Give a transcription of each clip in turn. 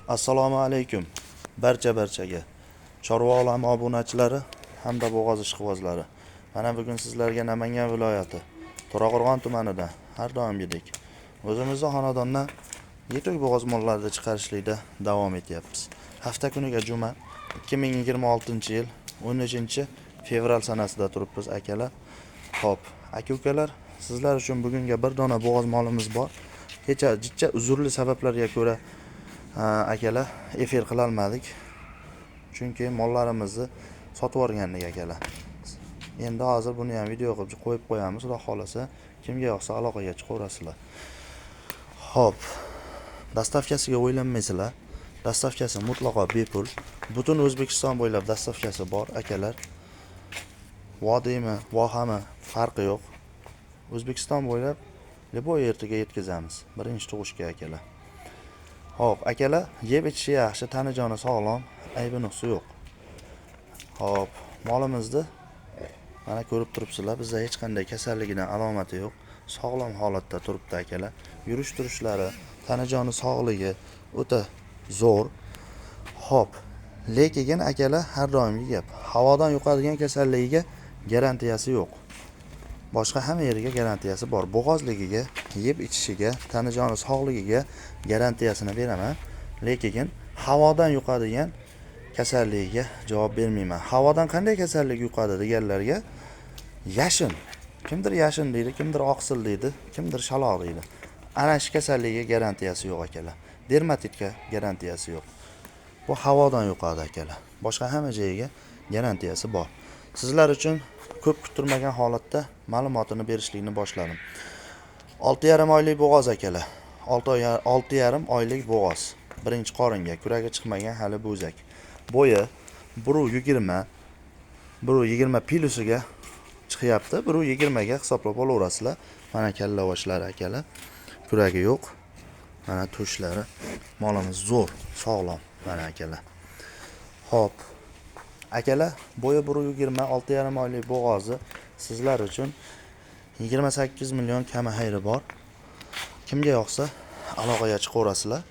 Assalomu alaykum barchaga. Chorva olami obunachilari hamda bo'g'oz ishqibozlari. Mana bugun sizlarga Namangan viloyati To'raqo'rg'on tumanida har doimgidek o'zimizni xonadondan yetuk bo'g'oz mollarini chiqarishlikda davom etyapmiz. Hafta kuniga juma 2026-yil 13 fevral sanasida turibmiz, akalar. Xo'p, aka-ukalar, sizlar uchun bugunga bir dona bo'g'oz molimiz bor. Kecha jicha uzrli sabablarga ko'ra akalar efir qilolmadik. Chunki mollarimizni sotib yuborgandik, akalar. Endi hozir buni ham video qilib qo'yib qo'yamiz. Xudo xolasa, kimga yoqsa aloqaga chiqaverasizlar. Xo'p, доставка siga o'ylanmaysizlar. Доставка si mutlaqo bepul. Butun O'zbekiston bo'ylab доставка si bor, akalar. Vodiymi, vohami, farqi yo'q. O'zbekiston bo'ylab любой yerga yetkazamiz. Birinchi tug'ishga, akalar. Xo'p, akalar, yeb ichishi yaxshi, tani joni sog'lom, aybi nuqsi yo'q. Xo'p, molimizni mana ko'rib turibsizlar, bizda hech qanday kasalligidan alomati yo'q. Sog'lom holatda turibdi, akalar. Yurish turishlari, tani joni sog'ligi o'ta zo'r. Xo'p, lekin akalar, har doimgi gap, havodan yuqadigan kasalligiga garantiyasi yo'q. Boshqa hamma yeriga garantiyasi bor. Bo'g'ozligiga, yeb ichishiga, tani joni sog'ligiga garantiyasini beraman. Lekin havodan yuqadigan kasalligiga javob bermayman. Havodan qanday kasallik yuqadi deganlarga yashin. Kimdir yashin deydi, kimdir oqsil deydi, kimdir shaloq deydi. Ana shu kasalligiga garantiyasi yo'q, akalar. Dermatitga garantiyasi yo'q. Bu havodan yuqadi, akalar. Boshqa hamma joyiga garantiyasi bor. Sizlar uchun ko'p kuttirmagan holatda ma'lumotini berishlikni boshladim. 6,5 oylik bo'g'oz, akalar. 6 oy, 6,5 oylik bo'g'oz. Birinchi qoringa, kuragi chiqmagan hali bo'zak. Bo'yi 1,20, 1,20 plusiga chiqyapti. 1,20 ga hisoblab olaverasizlar. Mana kallavoshlari, akalar. Kuragi yo'q. Mana tushlari. Molimiz zo'r, sog'lom. Mana, akalar. Xo'p. Akalar, bo'yi 1,20, 6,5 oylik bo'g'ozi sizlar uchun 28 million kami xayri bor. Kimga yoqsa aloqaga chiqaverasizlar.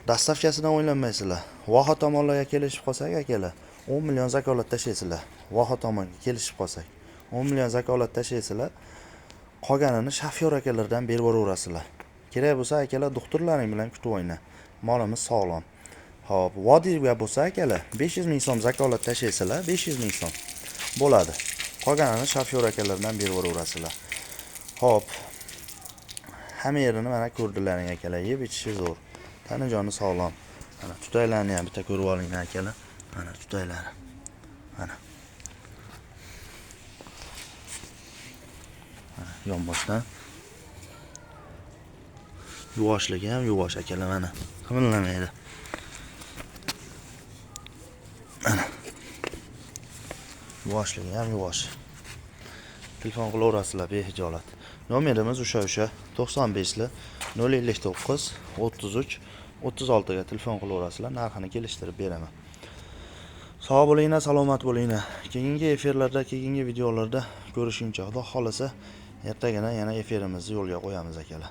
Доставка sidan o'ylanmaysizlar. Voha tomonlarga kelishib qolsak, akalar, 10 million zakolat tashlaysizlar. Voha tomonga kelishib qolsak, 10 million zakolat tashlaysizlar. Qolganini shofyor akalardan berib yuboraverasizlar. Kerak bo'lsa, akalar, doktorlaring bilan kutib o'yna. Molimiz sog'lom. Xo'p, vodiyga bo'lsa, akalar, 500 ming so'm zakolat tashlaysizlar, 500 ming so'm bo'ladi. Qolganini shofyor akalardan berib yuboraverasizlar. Xo'p. Hamma yerini mana ko'rdilaring, akalar, yeb ichishi zo'r. Tani joni sog'lom. Mana tutaylarni ham bitta ko'rib olinglar, akalar. Mana tutaylari. Mana. Mana yonboshdan. Yuvoshligi ham yuvosh, akalar, mana. Qimillamaydi. Mana. Yuvoshligi ham yuvosh. Telefon qilaverasizlar behijolat. Nomerimiz o'sha 95 li 059 33 36 ga telefon qilaverasizlar, narxini kelishtirib beraman. Sog' bo'linglar, salomat bo'linglar. Keyingi efirlarda, keyingi videolarda ko'rishguncha, Xudo xolasa, ertagina yana efirimizni yo'lga qo'yamiz, akalar.